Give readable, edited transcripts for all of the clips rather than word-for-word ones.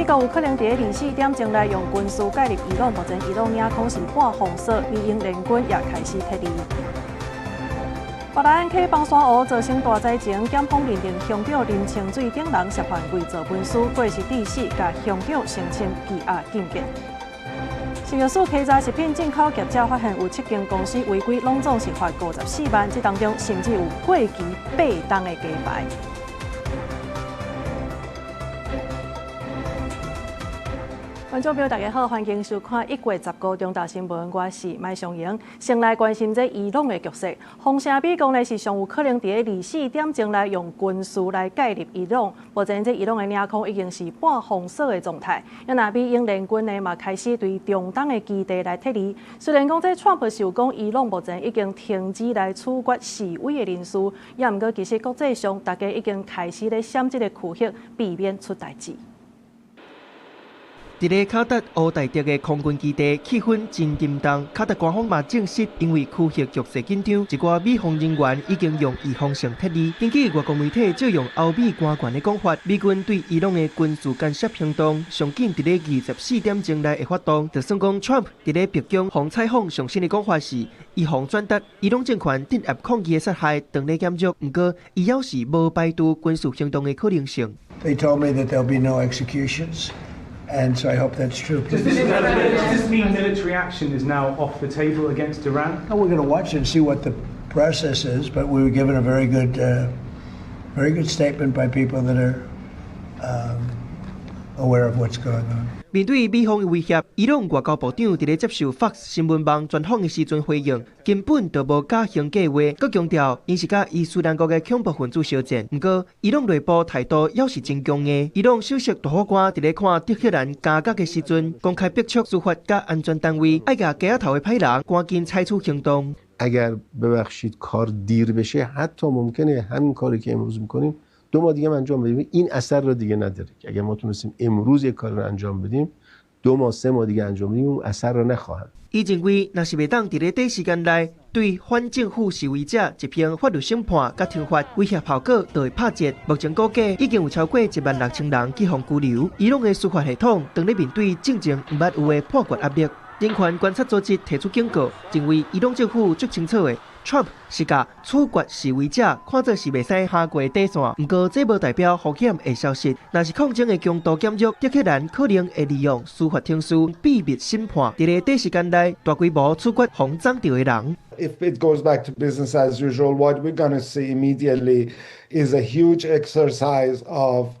美國有可能佇24點鐘內用軍事介入伊朗，目前伊朗領空是半封鎖，美英聯軍也開始撤離。巴拿安溪崩山湖造成大災情，檢方認定鄉長林清水等人涉犯偽造文書，過失致死，共鄉長申請羈押禁見。食藥署稽查食品進口業者，發現有七間公司違規，攏總是罰54萬，這當中甚至有過期8冬的雞排。觀眾朋友，大家好，歡迎收看1月15中大新聞，我是麥尚瑩。先來關心這伊朗的局勢，風聲美國呢是上有可能佇24點鐘內用軍事來介入伊朗。目前這伊朗的領空已經是半封鎖的狀態。啊，若美英聯軍呢嘛開始對中東的基地來撤離。雖然講這川普是有講伊朗目前已經停止來處決示威的人士，也毋過其實國際上大家已經開始咧閃這個區域，避免出代誌。佇咧卡達烏代德的空軍基地，氣氛真沉重。卡達官方嘛證實，因為區域局勢緊張，一寡美方人員已經用預防性撤離。根據外國媒體借用歐美官員的講法，美軍對伊朗的軍事干涉行動，上緊佇咧24點鐘內會發動。就算講川普佇咧白宮予採訪上新的講法是，伊予轉達伊朗政權鎮壓抗議的殺害當咧減弱，毋過伊猶是無排除軍事行動的可能性。 They told me that there'll be no executions. And so I hope that's true. Does this mean military action is now off the table against Iran? We're going to watch and see what the process is, but we were given a very good statement by people that are aware of what's going on. 面對美方的威脅，伊朗外交部長佇咧接受 Fox 新聞網專訪的時陣回應，根本就無加刑計劃，閣強調𪜶是佮伊斯蘭國的恐怖分子相戰。毋過，伊朗內部態度猶是真強硬。伊朗首席大法官佇咧看德黑蘭監獄的時陣，公開逼促司法佮安全單位愛共街仔頭的歹人趕緊採取行動。 اگر ببخشید کار دیر بشه حتی ممکنه همین کاری که امروز میکنیم 2 ماه دیگه انجام بدیم این اثر رو دیگه نداره که اگر ما تونستیم امروز یک کار رو انجام بدیم 2 ماه 3 ماه دیگه انجام بدیم اون اثر رو نخواهد. 伊認為，若是袂當佇咧短時間內對反政府示威者執行法律審判佮懲罰，威脅效果就會拍折。目前估計已經有超過16,000人去予拘留。伊朗的司法系統當咧面對進前毋捌有的判決壓力。人權觀察組織提出警告，認為伊朗政府足清楚的，Trump 是共處決示威者看做是袂使跨過底線。毋過這無代表風險會消失。若是抗爭的強度減弱，德黑蘭可能會利用司法程序秘密審判，佇咧短時間內大規模處決予摠著的人。 If it goes back to business as usual, what we're going to see immediately is a huge exercise of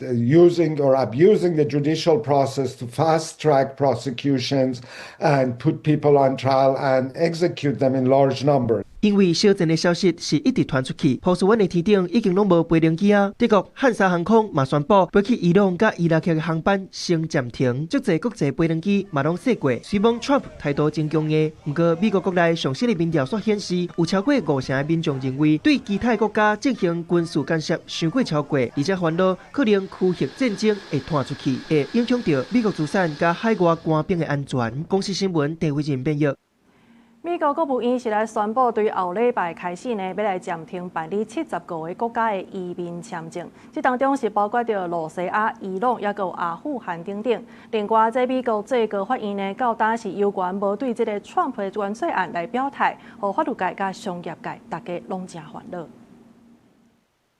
using or abusing the judicial process to fast track prosecutions and put people on trial and execute them in large numbers. 因為小戰的消息是一直傳出去，波士頓的天頂已經攏無飛行機啊。德國漢莎航空嘛宣布，飛去伊朗佮伊拉克的航班先暫停，足濟國際飛行機嘛攏說過。雖罔 Trump 態度真強硬，毋過美國國內上新的民調所顯示，有超過五成的民眾認為對其他國家進行軍事干涉傷過超過，而且煩惱可能區域戰爭會拖出去，會影響著美國資產佮海外官兵的安全。公視新聞鄭偉仁編譯。美國國務院是來宣布，對後禮拜開始呢，欲來暫停辦理75個國家的移民簽證。這當中是包括著露西亞、伊朗，抑閣有阿富汗等等。另外，這美國最高法院呢，到今是猶原無對這個川普的關稅案來表態，予法律界佮商業界大家攏誠煩惱。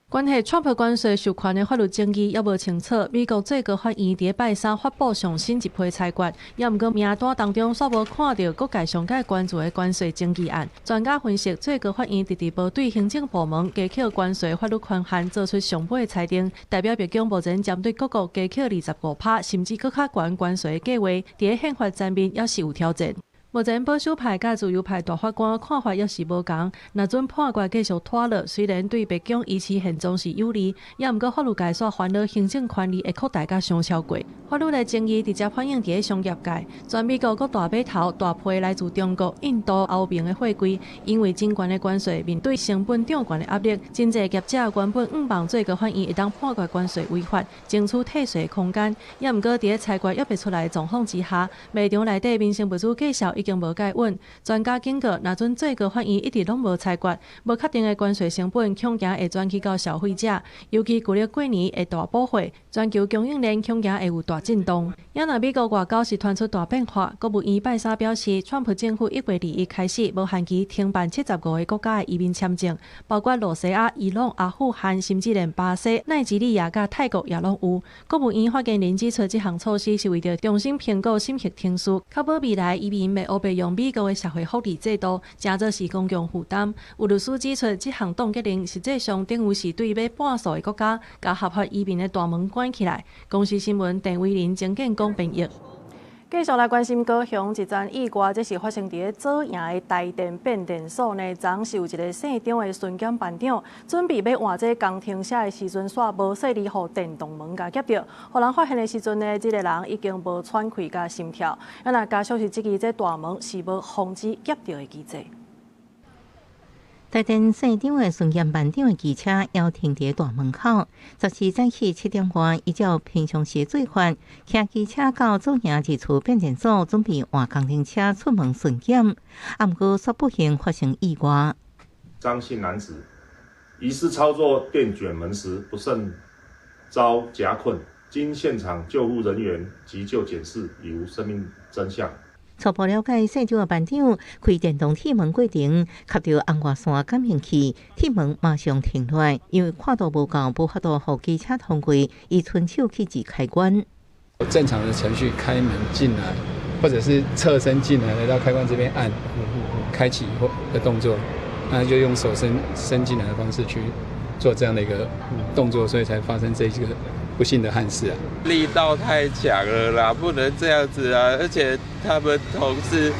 關係川普關稅授權的法律爭議猶無清楚，美國最高法院佇拜三發布上新一批裁決，也毋過名單當中煞無看著各界上蓋關注的關稅爭議案。專家分析，最高法院遲遲無對行政部門加課關稅法律權限做出上尾的裁定，代表白宮目前針對各國加課25%，甚至閣較懸關稅的計劃，佇憲法層面猶是有挑戰。目前保守派佮自由派大法官看法猶是無仝，若準判決繼續拖落，雖然對白宮維持現狀是有利，也毋過法律界煞煩惱行政權力會擴大甲傷超過。法律的爭議直接反映佇商業界，全美國各大碼頭大批來自中國、印度、歐盟的貨櫃，因為真懸的關稅面對成本漲懸的壓力，真濟業者原本向望最高法院會當判決關稅違法，爭取退稅空間，也毋過佇裁決猶未出來的狀況之下，賣場內底民生物資價數已已經無蓋穩。專家警告，若準最高法院一直攏無裁決，無確定的關稅成本恐驚會轉去到消費者，尤其舊曆過年的大補貨，全球供應鏈恐驚會有大震動。也若美國外交是傳出大變化，國務院拜三表示，川普政府1月21開始無限期停辦75個國家的移民簽證，包括羅西亞、伊朗、阿富汗，甚至連巴西、奈及利亞佮泰國也攏有。國務院發言人指出，這項措施是為著重新評估審核程序，確保未來移民袂烏白用美國的社會福利制度，成做是公共負擔。有律師指出，這項凍結令實際上等於是對欲叛訴的國家，共合法移民的大門關起來。公視新聞鄧偉林、曾建光編譯。繼續來關心高雄一樁意外，這是發生佇咧左營的台電變電所呢。昨昏是有一个姓張的巡檢班長，準備欲換這工程車的時陣，煞無細膩，予電動門共夾著，予人發現的時陣呢，這个人已經無喘氣佮心跳。啊，若家屬是質疑這大門是無防止夾著的機制。台電姓張的巡檢班長的機車猶停佇大門口，14早起7點外，依照平常時做法，騎機車到左營一處變電所，準備換工程車出門巡檢，啊，毋過卻不幸發生意外。張姓男子疑似操作電捲門時不慎遭夾困，經現場救護人員急救檢視，已無生命徵象。初步了解，姓張的班長開電動鐵門過程，磕著紅外線感應器，鐵門馬上停落來，因為闊度無夠，無法度予機車通過，伊伸手去按開關。正常的程序開門進來，或者是側身進來，來到開關這邊按開啟或的動作，那就用手伸伸進來的方式去做這樣的一個動作，所以才發生這個不幸的憾事啊！力道太強了啦，不能這樣子啊！而且他們同事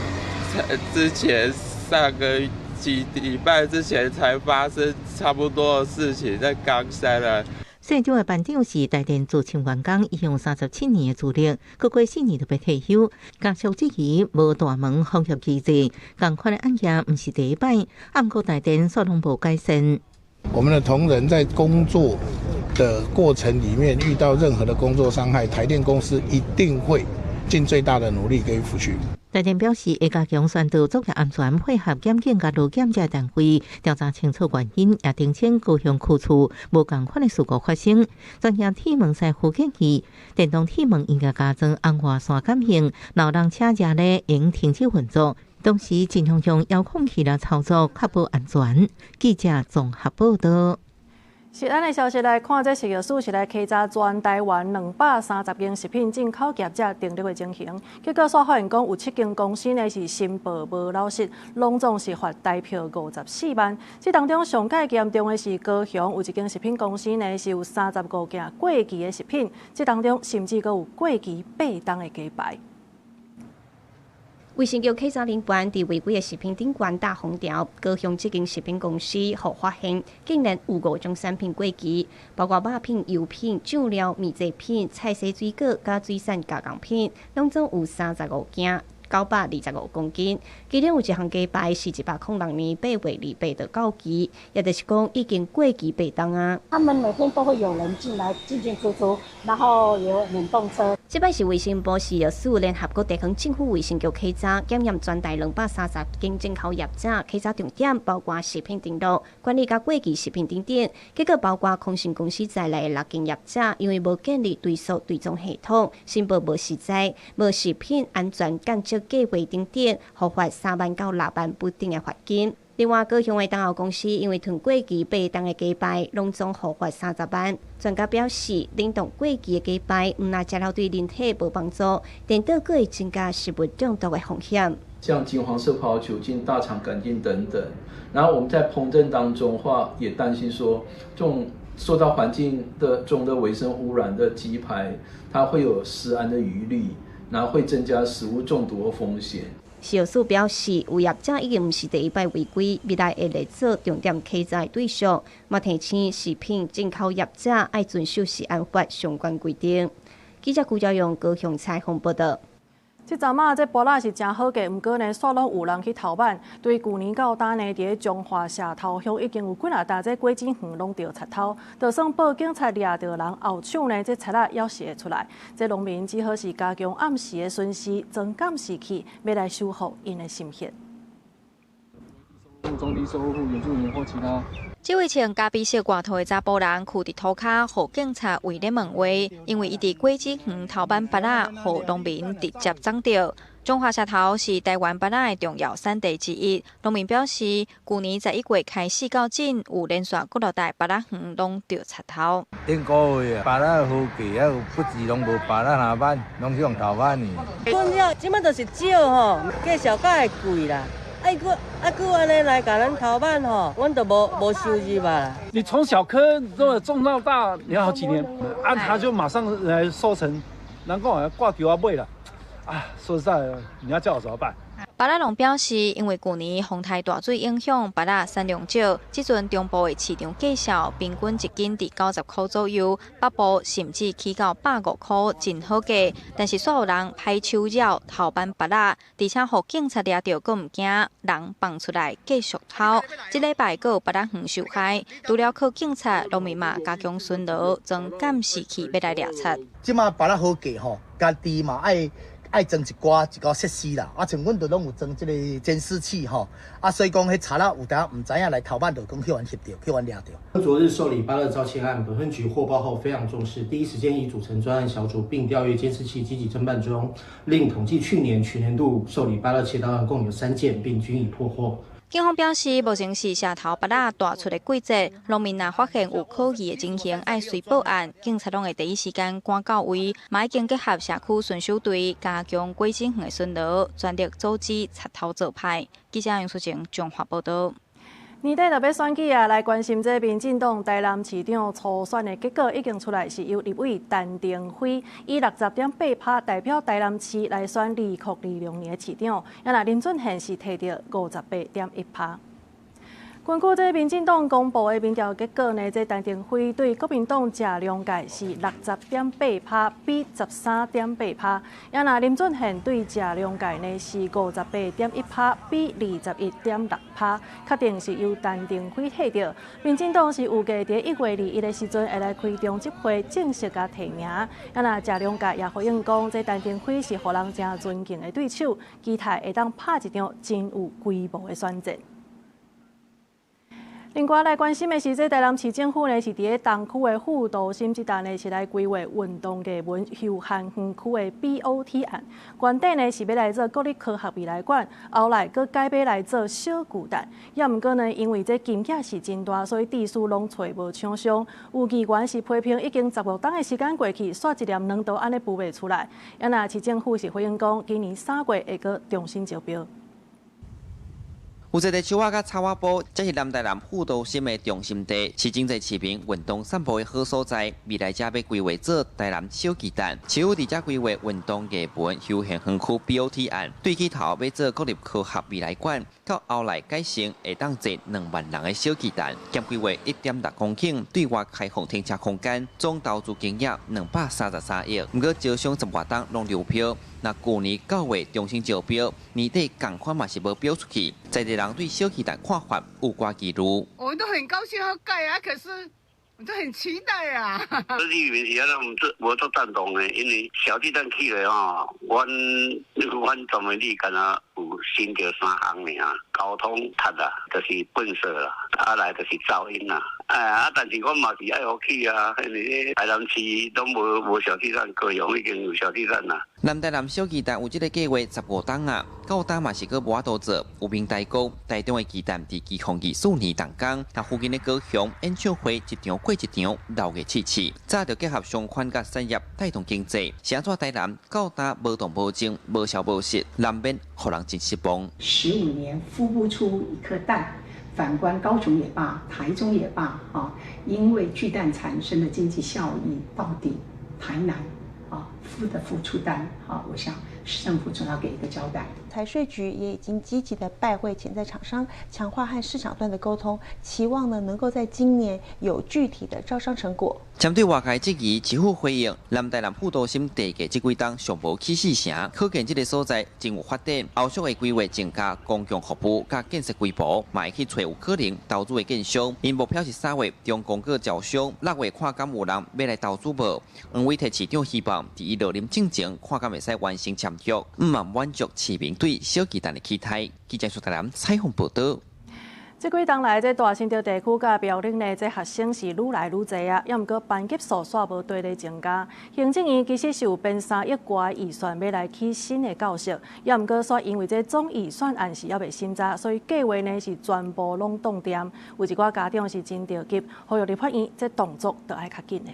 之前上個幾禮拜之前才發生差不多的事情，在岡山啊。姓張的班長是台電資深員工，伊用37年的資歷，閣過4年就欲退休。家屬質疑無大門防夾機制，仝款的案件毋是第一擺，毋過台電煞攏無改善。我們的同仁在工作的過程裡面遇到任何的工作傷害，台電公司一定會盡最大的努力給予撫恤。台電表示會加強宣導作業安全，配合檢警佮勞檢這單位調查清楚原因，也澄清高雄區處無仝款的事故發生。專業鐵門師傅建議，電動鐵門應該加裝紅外線感應，老人車賈咧應停止運作，同時盡量用遙控器來操作，確保安全。記者綜合報道。食安的消息來看，這食藥署是來稽查全台灣230間食品進口業者登錄的情形，結果煞發現講有7間公司呢是申報無老實，攏總是罰台票54萬。這當中上蓋嚴重的是高雄有一間食品公司呢是有35件過期的食品，這當中甚至閣有過期8冬的雞排。衛生局稽查人員佇違規的食品頂懸打封條，高雄這間食品公司予發現，竟然有五種產品過期，包括肉品、油品、醬料、麵製品、菜蔬水果、佮水產加工品，攏總有35件，925公斤。其中有一項雞排是106年8月28就到期，也就是講已經過期8冬啊。他們每天都會有人進來進進出出，然後有冷凍車。這擺是衛生部食藥署聯合各地方政府衛生局稽查檢驗全台230間進口業者，稽查重點包括食品登錄、管理佮過期食品等等。結果包括康盛公司在內的六間業者，因為無建立追溯追蹤系統，申報無實在、無食品安全監測計劃等等，予罰3萬到6萬不等的罰金。另外，高雄的東澳公司因為囤過期8冬的雞排，攏總予罰30萬。專家表示，冷凍過期的雞排，毋但食了對人體無幫助，顛倒閣會增加食物中毒的風險。像金黃色葡萄球菌、大腸桿菌等等。然後我們在烹飪當中的話，也擔心說，這種受到環境的中的微生物污染的雞排，它會有食安的疑慮，然後會增加食物中毒的風險。食藥署表示，有業者已經毋是第一擺違規，未來會列做重點稽查對象，嘛提醒食品進口業者愛遵守食安法相關規定。記者辜昭勇高雄採訪報道。這陣仔這芭樂是誠好價，毋過呢，煞攏有人去偷挽。對舊年到今呢，佇咧彰化社頭鄉已經有幾若擔這果子園攏著賊偷，就算報警察掠著人後手呢，這賊仔猶是會出來。這農民只好是加強暗時的巡視，裝監視器，欲來守護𪜶的心血。中低收入戶、原住民或其他。這位穿咖啡色外套的查埔人，徛佇塗跤，予警察圍咧問話，因為伊佇果子園偷挽芭樂，予農民直接摠著。彰化社頭是台灣芭樂的重要產地之一。農民表示，舊年11月開始到今，有連續幾落袋芭樂園攏著賊偷。頂個月啊，芭樂好價，啊有不時攏無芭樂哪挽，攏去予偷挽去。困擾，這擺就是少吼，價數較會貴啦。啊閣啊閣按呢來共咱偷挽吼，阮就無無收入啊。你從小顆種到大，你要好幾年，啊，他就馬上來收成，難怪掛丟啊尾了。啊，說實在，你要叫我怎麼辦？芭樂農表示，因為舊年風台大水影響，芭樂產量少，這陣中部的市場價數平均一斤佇90箍左右，北部甚至起到150箍，真好價。但是煞有人歹手搲偷挽芭樂，而且予警察掠著，閣毋驚人放出來繼續偷。這禮拜閣有芭樂園受害，除了靠警察，農民嘛加強巡邏，裝監視器欲來掠賊。這馬芭樂好價吼，家己嘛愛。愛裝一寡一個設施啦，啊，像阮就攏有裝這個監視器吼，啊，所以講彼賊仔有當毋知影來偷挽，就講去予𪜶翕著，去予𪜶掠著。昨日受理芭樂遭竊案，本分局獲報後非常重視，第一時間已組成專案小組，並調閱監視器，積極偵辦中。另統計去年全年度受理芭樂竊盜案共有3件，並均已破獲。警方表示，目前是社頭芭樂大出的季節，農民若發現有可疑的情形，愛隨報案，警察攏會第一時間趕到位，嘛已經結合社區巡守隊，加強果子園的巡邏，全力阻止賊偷做歹。記者楊淑晴彰化報導。年底就欲選舉啊，來關心這民進黨台南市長初選的結果已經出來，是由立委陳亭妃以60.8%代表台南市來選2026年的市長，啊若林俊憲是提著58.1%。根據這民進黨公布的民調結果呢，這陳亭妃對國民黨謝龍介是60.8%，比13.8%。啊若林俊憲對謝龍介呢是58.1%，比21.6%，確定是由陳亭妃提著。民進黨是預計佇1月21的時陣會來開中執會正式共提名。啊若謝龍介也回應講，這陳亭妃是予人誠尊敬的對手，期待會當拍一場真有規模的選戰。另外來關心的是，這台南市政府呢是佇咧東區的副都心這搭呢是來規劃運動藝文休閒園區的 BOT 案，原底呢是欲來做國立科學未來館，後來閣改欲來做小巨蛋，也毋過呢因為這金額是真大，所以智師攏揣無廠商。有議員是批評已經15冬的時間過去，煞一粒軟都按呢孵袂出來。啊若市政府是回應講，今年3月會閣重新招標。有一个樹仔佮草仔埔，這是南台南副都心的中心地，是真濟市民運動散步的好所在。未來這欲規劃做台南小巨蛋，市府佇遮規劃運動藝文休閒園區 BOT 案，對起頭欲做國立科學未來館，到後來改成會當坐2萬人的小巨蛋，兼規劃1.6公頃對外開放停車空間，總投資金額233億。毋過招商十外冬攏流標，若舊年9月重新招標，年底仝款嘛是無標出去，在地人對小巨蛋看法有寡疑慮。我們都很高興要蓋啊，可是我都很期待啊。立委是按怎毋做無足贊同的，因為小巨蛋起來吼，阮阮專門里敢若有新著三項爾，交通塞啊，就是垃圾啦，啊來就是噪音啦，哎啊，但是我嘛是愛予起啊，因為台南市攏無無小巨蛋，高雄已經有小巨蛋啦。南台南小巨蛋有這个計劃15冬啊，到今嘛是閣無法度做。有民代講，台中的巨蛋佇2024年動工，那附近的高雄演唱會一場過一場鬧熱刺刺，早就結合商圈佮產業帶動經濟。是按怎台南到今無動無靜、無消無息，難免予人真失望。15年孵不出一顆蛋，反觀高雄也罷，台中也罷，啊，因為巨蛋產生的經濟效益，到底台南啊孵得孵出蛋？啊，我想市政府總要給一個交代。財稅局也已經積極的拜會潛在廠商，強化和市場端的溝通，期望呢能夠在今年有具體的招商成果。針對外界質疑，市府回應，南台南副都心地價這幾冬上無起四成，可見這个所在真有發展。後續會規劃增加公共服務佮建設規模，嘛會去揣有可能投資的建商。𪜶目標是3月中公告招商，6月看敢有人欲來投資無。黃偉提市長希望，佇伊落任進前，看敢會使完成簽約，毋茫滿足市民對小巨蛋的期待。記者蘇台南採訪報導。這幾冬來，這大新竹地區佮苗栗呢，這學生是愈來愈濟啊，猶毋過班級數煞無綴咧增加。行政院其實是有編3億外預算欲來起新的教室，猶毋過煞因為這總預算案是猶未審查，所以計劃呢是全部攏凍定。有一寡家長是真著急，呼籲立法院這動作著愛較緊的。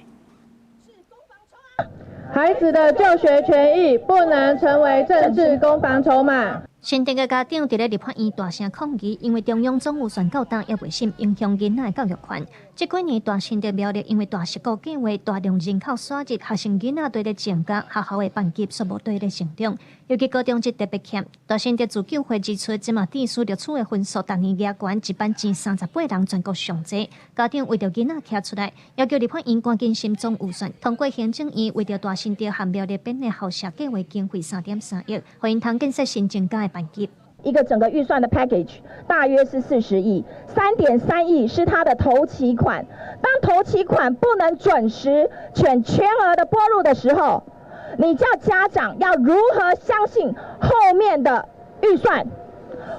孩子的就學權益不能成為政治攻防籌碼。新竹的家長佇咧立法院大聲抗議，因為中央總預算到今猶未審，影響囡仔的教育權。這幾年大新竹苗栗因為大石鼓計劃大量人口徙入，學生囡仔綴咧增加，學校的班級數無綴咧成長。尤其高中職特別欠。大新竹自救會指出，這馬致書錄取的分數，逐年額懸一班前38人，全國上濟。家長為著囡仔徛出來，要求立法院趕緊審總預算，通過行政院為著大新竹和苗栗編的校舍計劃經費3.3億，予𪜶通建設新增加的班級。一個整個預算的 package 大約是40億，3.3億是他的頭期款。當頭期款不能準時全額的撥入的時候，你叫家長要如何相信後面的預算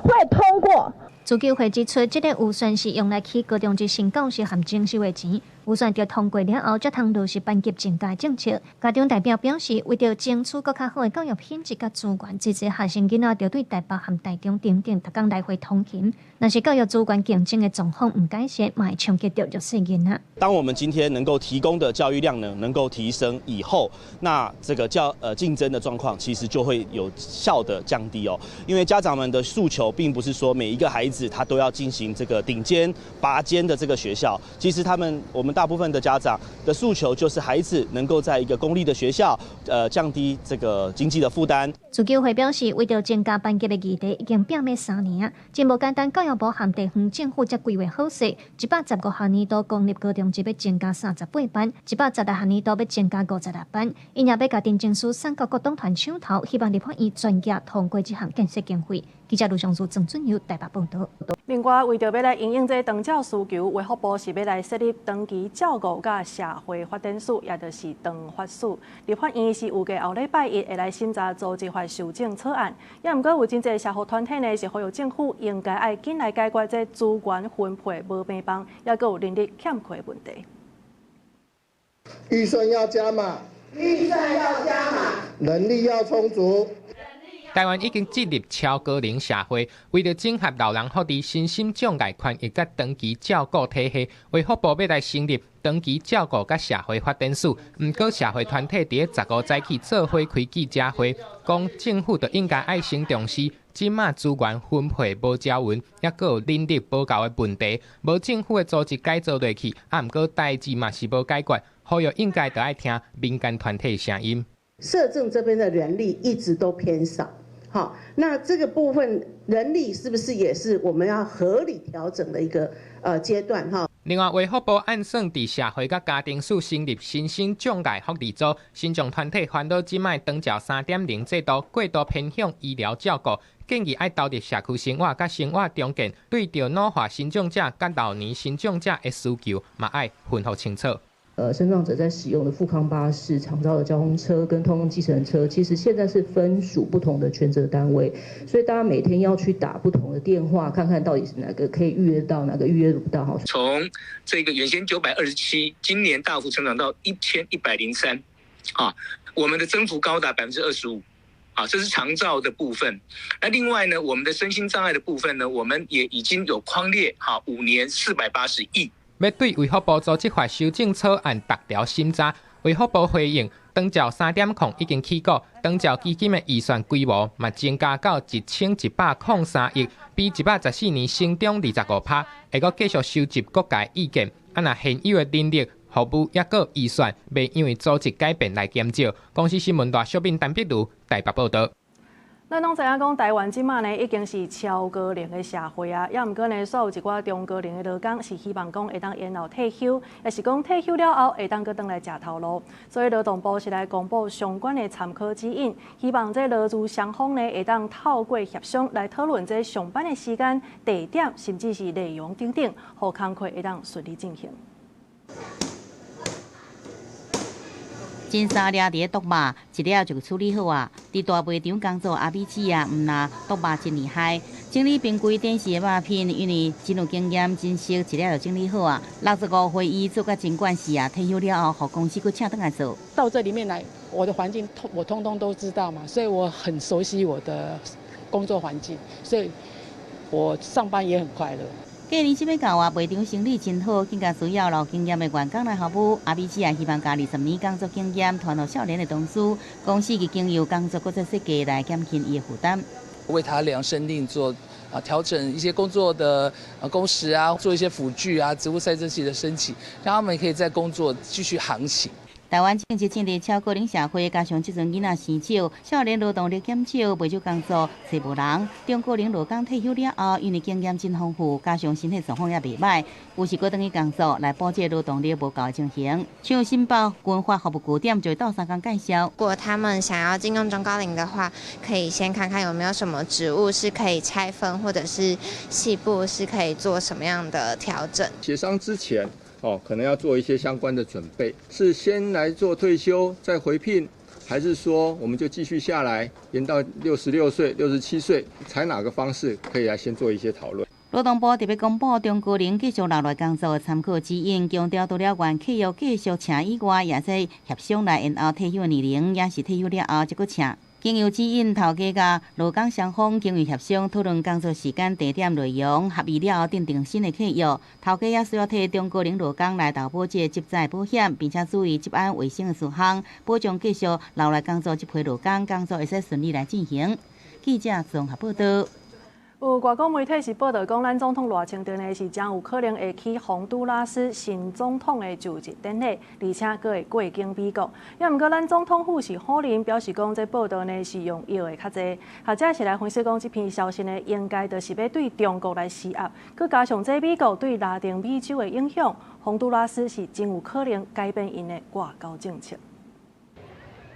會通過？自救會指出，這个預算是用來起高中職新教室和整修的錢。預算著通過了後，才通落實班級增加政策。家長代表表示，為著爭取閣較好的教育品質佮資源，這濟學生囡仔著對台北和台中等等，逐工來回通勤。若是教育資源競爭的狀況毋改善，嘛會衝擊著弱勢囡仔。當我們今天能夠提供的教育量能能夠提升以後，那這個競爭的狀況其實就會有效的降低哦。因為家長們的訴求並不是說每一個孩子他都要進行這個頂尖拔尖的這個學校，其實我們大部分的家長的訴求就是孩子能夠在一個公立的學校，降低這個經濟的負擔。自救會表示，為著增加班級的議題已經拼欲3年啊，真無簡單。教育部和地方政府才規劃好勢，115學年度公立高中職欲增加38班，116學年度欲增加56班。𪜶也欲共陳情書送到各黨團手頭，希望立法院全額通過這項建設經費。記者盧尚書、鄭俊友台北報導。另外，為著欲來因應這長照需求，衛福部是欲來設立長期照顧佮社會發展署，也就是長發署。立法院是預計後禮拜一會來審查組織法修正草案。猶毋過有真濟社福團體呢，是呼籲政府應該愛緊來解決這資源分配無平方，猶閣有人力欠缺的問題。預算要加碼，預算要加碼，人力要充足。台灣已經進入超高齡社會，為著整合老人福利、身心障礙權益佮長期照顧體系，衛福部欲來成立長期照顧佮社會發展署。毋過社會團體佇咧15早起做伙開記者會，講政府著應該愛先重視，這馬資源分配無均勻，猶閣有人力無夠的問題，無政府的組織改造落去，啊，毋過代誌嘛是無解決，呼籲應該著愛聽民間團體的聲音。社政這邊的人力一直都偏少。好，那這個部分人力是不是也是我們要合理調整的一個階段？哈。另外，衛福部按算佇社會佮家庭署成立身心障礙福利組，身障團體煩惱這擺長照3.0制度過度偏向醫療照顧，建議愛投入社區生活佮生活重建，對著老化身障者佮老年身障者的需求，嘛愛分予清楚。身障者在使用的復康巴士、長照的交通車跟通共計程車，其實現在是分屬不同的權責單位，所以大家每天要去打不同的電話，看看到底是哪個可以預約到，哪個預約不到。從這個原先927，今年大幅成長到1103，啊，我們的增幅高達25%，啊，這是長照的部分。那另外呢，我們的身心障礙的部分呢，我們也已經有匡列，哈，5年480億。欲對衛福部組織法修正草案逐條審查，衛福部回應，長照3.0已經起鼓，長照基金的預算規模嘛增加到1103億，比114年成長25%，會閣繼續收集各界意見。啊，若現有的人力、服務猶閣預算，袂因為組織改變來減少。公視新聞賴淑敏、陳碧如台北報導。咱攏知影講，台灣這馬呢已經是超高齡的社會啊，猶毋過呢，煞有一寡中高齡的勞工是希望講會當延後退休，抑是講退休了後會當閣轉來食頭路。所以勞動部是來公布相關的參考指引，希望這勞資雙方呢會當透過協商來討論這上班的時間、地點，甚至是內容等等，予工課會當順利進行。真三掠佇咧剁肉，一了就處理好啊。佇大賣場工作阿美姊啊，毋若剁肉真厲害，整理冰櫃電視的肉品，因為真有經驗，真熟，一了就整理好啊。65歲伊做甲真慣勢啊，退休了後，予公司閣請轉來做。到這裡面來，我的環境我通通都知道嘛，所以我很熟悉我的工作環境，所以我上班也很快樂。過年這欲到啊，賣場生意真好，更加需要老經驗的員工來服務。阿美姊也希望將20年工作經驗傳予少年的同事，公司會經由工作閣再設計來減輕伊的負擔。為他量身定做啊，調整一些工作的工時啊，做一些輔具啊，職務賽車器的申請，讓他們可以在工作繼續航行。台灣正式進入超高齡社會，加上這陣囡仔生少，少年勞動力減少，袂少工作揣無人。中高齡勞工退休了後，因為經驗真豐富，加上身體狀況也袂䆀，有時閣轉去工作來補這勞動力無夠的情形。像新北軍發服務據點就會鬥相共介紹。如果他們想要進入中高齡的話，可以先看看有沒有什麼職務是可以拆分，或者是細部是可以做什麼樣的調整。協商之前，可能要做一些相關的準備，是先來做退休再回聘，還是說我們就繼續下來延到66歲、67歲，採哪個方式可以來先做一些討論。勞動部特別公布中高齡繼續留來工作的參考指引，強調除了原契約繼續請以外，也使協商來延後退休年齡，也是退休了後才閣請。經由指引，頭家佮勞工雙方經由協商討論工作時間、地點、內容，合意了後訂定新的契約。頭家也需要替中高齡勞工來投保這個職災保險，並且注意職安衛生的事項，保障繼續留來工作這批勞工工作會使順利來進行。記者綜合報道。有外國媒體是報道講，咱總統賴清德呢是真有可能會去洪都拉斯新總統的就職典禮，而且閣會過境美國。猶毋過，咱總統府是否認，表示講這報道呢是用臆的較濟。學者是來分析講，這篇消息呢應該就是欲對中國來施壓，閣加上這美國對拉丁美洲的影響，洪都拉斯是真有可能改變𪜶的外交政策。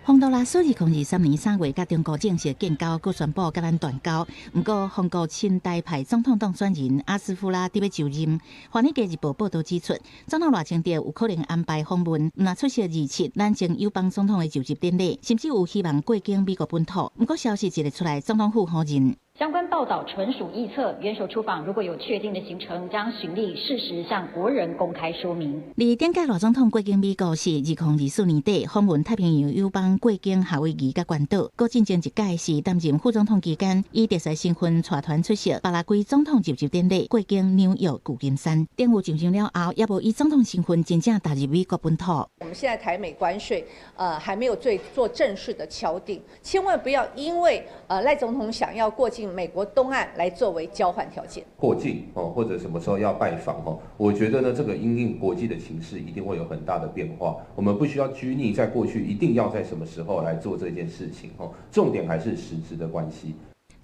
洪都拉斯2023年3月佮中國正式建交，閣宣布佮咱斷交。毋過，洪國親台派總統當選人阿斯夫拉佇欲就任。華爾街日報報道指出，總統賴清德有可能安排訪問，毋若出席27咱前友邦總統的就職典禮，甚至有希望過境美國本土。毋過消息一个出來，總統府否認。相關報道純屬臆測，元首出訪如果有確定的行程，將循例適時向國人公開說明。而頂屆賴總統過境美國是2024年底訪問太平洋友邦過境夏威夷佮關島，閣進前一屆是擔任副總統期間，以特使身份帶團出席巴拉圭總統就職典禮，過境紐約舊金山。政府上任了後，猶無以總統身份真正踏入美國本土。我們現在台美關稅，還沒有做正式的敲定，千萬不要因為賴總統想要過境美國東岸來作為交換條件。過境哦，或者什麼時候要拜訪哦，我覺得呢，這個因應國際的情勢一定會有很大的變化。我們不需要拘泥在過去，一定要在什麼時候來做這件事情哦。重點還是實質的關係。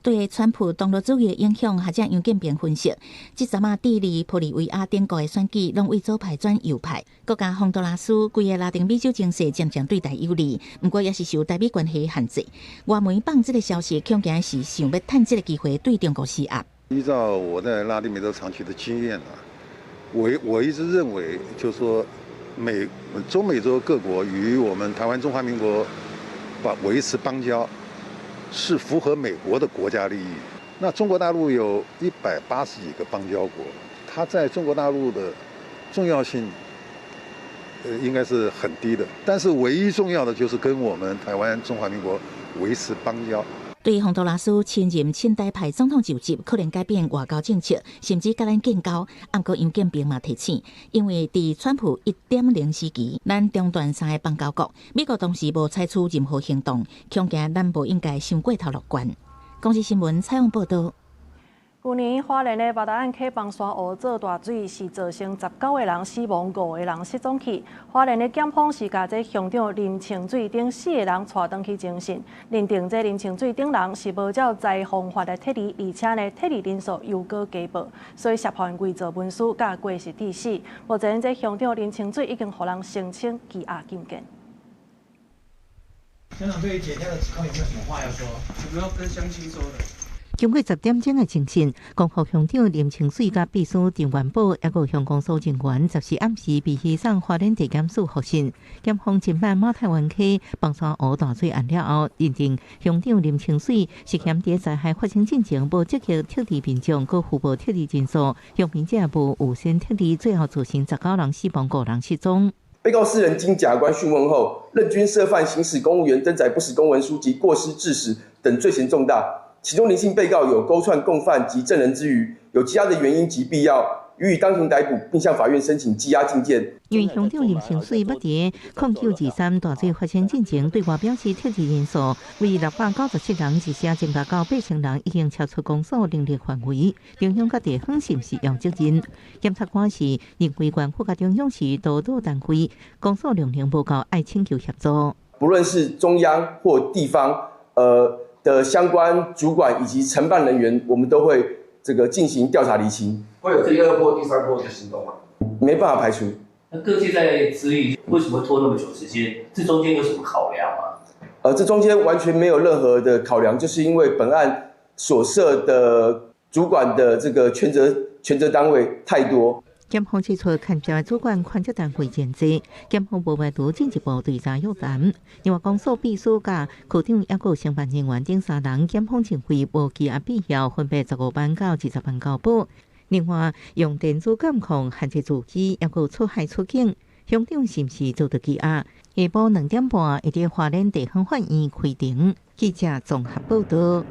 對川普東羅主義的影響，學者楊建平分析，這陣仔智利、玻利維亞等國的選舉，攏對左派轉右派，閣加洪都拉斯規個拉丁美洲情勢漸漸對台有利，毋過也是受台美關係限制。外媒放這个消息，恐驚是想欲趁這个機會對中國施壓。依照我在拉丁美洲長期的經驗啊，我一直認為，就是說中美洲各國與我們台灣中華民國把維持邦交，是符合美國的國家利益。那中國大陸有180幾個邦交國，它在中國大陸的重要性，應該是很低的。但是唯一重要的就是跟我們台灣中華民國維持邦交。對洪都拉斯親任親台派總統就職，可能改變外交政策，甚至佮咱建交。毋過楊建平嘛提醒，因為佇川普1.0時期，咱中斷三个邦交國，美國當時無採取任何行動，恐驚咱無應該傷過頭樂觀。公視新聞採訪報道。舊年花蓮的八達嶺溪枋山湖做大水，是造成19個人死亡，五個人失蹤去。花蓮的檢方是共這鄉長林清水等四個人帶轉去偵訊，認定這林清水等人是無照災防法來撤離，而且呢撤離人數又閣加報，所以涉犯偽造文書佮過失致死。目前這鄉長林清水已經予人申請羈押禁見。鄉長對於檢調的指控有沒有什麼話要說？有沒有跟鄉親說的？經過10點鐘的偵訊，光復鄉長林清水佮秘書陳元寶，抑閣鄉公所人員，14暗時被移送花蓮地檢署複訊。檢方偵辦馬太灣溪枋山湖大水案了後，認定鄉長林清水涉嫌佇災害發生進前無積極撤離民眾，閣虛報撤離人數，鄉民者無預先撤離，最後造成19人死亡，五人失蹤。被告四人經檢察官訊問後，認均涉犯行使公務員登載不實公文書及過失致死等罪嫌重大。其中林姓被告有勾串共犯及證人之虞，有羈押的原因及必要，予以當庭逮捕，並向法院申請羈押禁見。因為鄉長林清水捌佇0923大水發生進前對外表示撤離人數為697人，而且增加到8000人，已經超出公所能力範圍。中央佮地方是毋是有責任？檢察官是認為縣府佮中央是督導單位，公所量能無夠，愛請求協助。不論是中央或地方，的相關主管以及承辦人員，我們都會這個進行調查釐清。會有第二波、第三波的行動嗎？沒辦法排除。那各界在質疑為什麼拖那麼久時間？這中間有什麼考量嗎？這中間完全沒有任何的考量，就是因為本案所涉的主管的這個權責單位太多。檢方指出，牽涉主管權責單位真濟，檢方無排除進一步追查約談。另外，公所秘書佮科長抑閣承辦人員等三人，檢方認為無羈押必要，分別15萬到20萬交保。另外，用電子監控限制住機，抑閣出海出境，鄉長是毋是遭到羈押？下晡2點半，會佇花蓮地方法院開庭。記者綜合報導。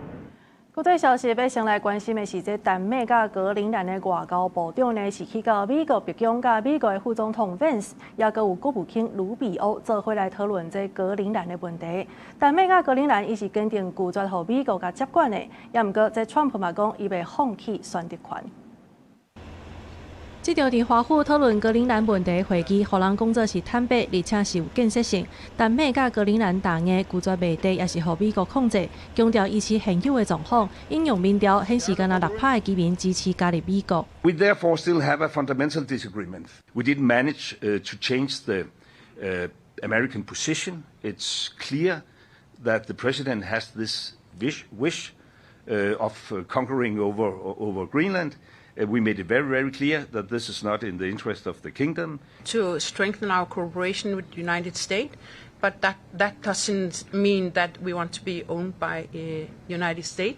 國際消息，欲先來關心的是，這丹麥佮格陵蘭的外交部長呢，是去到美國白宮，佮美國的副總統 Vance，抑閣有國務卿盧比歐做伙來討論這格陵蘭的問題。丹麥佮格陵蘭伊是堅定拒絕予美國共接管的，抑毋過這川普嘛講，伊袂放棄選擇權。這場佇華府討論格陵蘭問題會議，予人講做是坦白，而且是有建設性。丹麥佮格陵蘭答應拒絕賣地，抑是予美國控制，強調維持現有的狀況。引用民調顯示，干焦6%的居民支持加入美國。 We therefore still have a fundamental disagreement. We didn't manage to change the American position. It's clear that the president has this wish of conquering over Greenland. We made it very, very clear that this is not in the interest of the kingdom. To strengthen our cooperation with the United States, but that doesn't mean that we want to be owned by United States.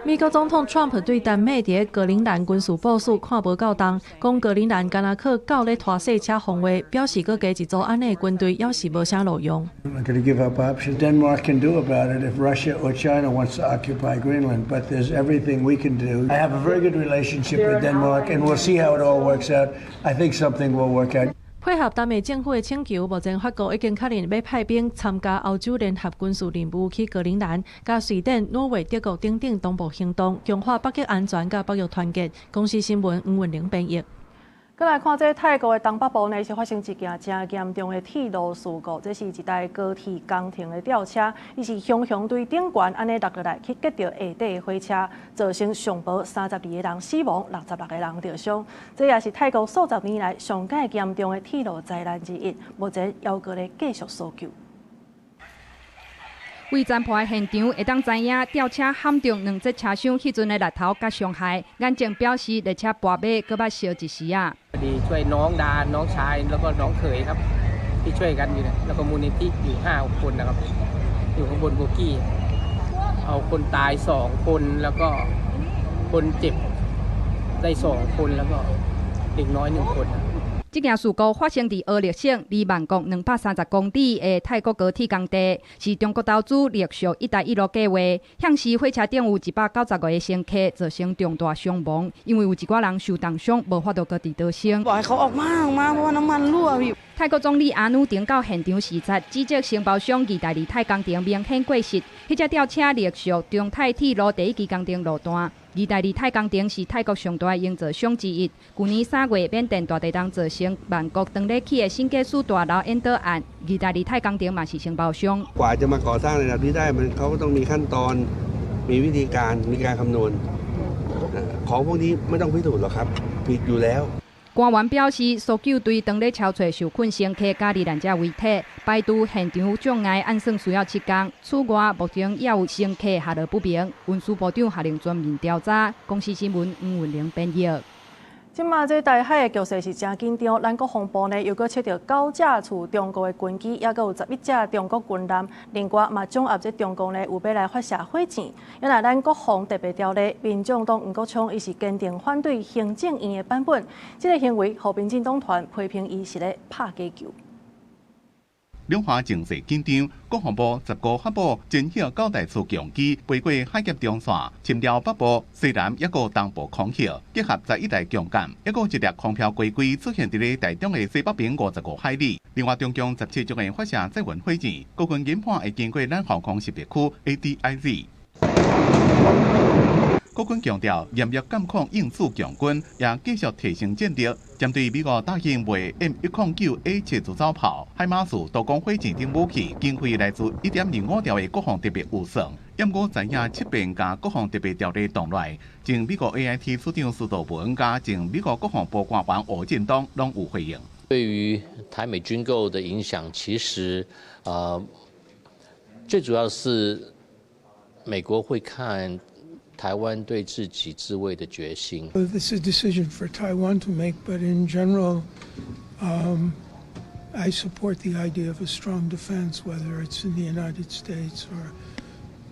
美國總統川普對丹麥佇格陵蘭軍事部署看無夠重，講格陵蘭干焦靠狗咧拖細車防衛，表示閣加一組按呢軍隊，猶是無啥路用。 I'm not going to give up options. Denmark can do about it if Russia or China wants to occupy Greenland, but there's everything we can do. I have a very good relationship with Denmark, and we'll see how it all works out. I think something will work out. 配合丹麥政府的請求，目前法國已經確認欲派兵參加歐洲聯合軍事任務去格陵蘭，佮瑞典、挪威、德國等等同步行動，強化北極安全佮北約團結。公視新聞黃文玲編譯。閣來看這泰國的東北部呢，是發生一件真嚴重的鐵路事故。這是一台高鐵工程的吊車，伊是雄雄對頂懸按呢落落來，去擊著下底的火車，造成上無32個人死亡，66個人著傷。這也是泰國數十年來上蓋嚴重的鐵路災難之一。目前猶閣咧繼續搜救。佇殘破的現場會當知影吊車撼著兩節車廂彼陣的力頭佮傷害。眼鏡表示列車跋尾閣捌燒一時仔。 ดีช่วยน้องดาน้องชายแล้วก็น้องเขยครับที่ช่วยกันอยู่แล้วก็มูลนิธิอยู่ห้าคนนะครับอยู่ข้างบนโบกี้เอาคนตายสองคนแล้วก็คนเจ็บได้สองคนแล้วก็เด็กน้อยหนึ่งคน 這件事故發生佇蚵略省，離曼谷230公里的泰國高鐵工地，是中國投資陸續“一帶一路”計劃。顯示火車頂有195個乘客，造成重大傷亡，因為有一寡人受重傷，無法度閣佇逃生。泰國總理阿努廷到現場視察，指責承包商義大利泰工程明顯過失。彼隻吊車隸屬中泰鐵路第一期工程路段，義大利泰工程是泰國上大的營造商之一。舊年3月，緬甸大地震造成曼谷當咧起的新家私大樓引導案，義大利泰工程嘛是承包商。 กว่าจะมาก่อสร้างระดับนี้ได้มันเขาก็ต้องมีขั้นตอนมีวิธีการมีการคำนวณของพวกนี้ไม่ต้องพิสูจน์หรอกครับผิดอยู่แล้ว 官員表示，搜救隊當咧搜揣受困乘客佮罹難者遺體，排除現場障礙，按算需要7工。此外，目前也有乘客下落不明，運輸部長下令全面調查。公視新聞黃文玲編譯。這馬這台海的局勢是誠緊張，咱國防部呢又閣測著九架次中國的軍機，抑閣有11架中國軍艦，另外嘛掌握這中共呢有欲來發射火箭。原來咱國防特別條例，民眾黨黃國昌伊是堅定反對行政院的版本，這个行為予民進黨團批評伊是咧拍假球。兩岸情勢緊張，國防部15發布偵曉九台次強機飛過海峽中線，侵擾北部、西南抑閣東部空域，結合11台強艦，抑閣一粒空飄飛機出現佇咧台中的西北邊55海里。另外，中共17種的發射載運火箭，國軍研判會經過咱防空識別區 ADIZ。國軍強調嚴密監控應處強軍，也繼續提升戰力。針對美國答應賣 M109A7 自走炮、海馬斯多管火箭等武器，經費來自1.25兆的國防特別預算。毋過知影七遍共國防特別條例動來，前美國 AIT 處長司徒文佮前美國國防部官員吳振東攏有回應。對於台美軍購的影響，其實最主要是美國會看台灣對自己自衛的決心。 This is a decision for Taiwan to make, but in general, I support the idea of a strong defense, whether it's in the United States or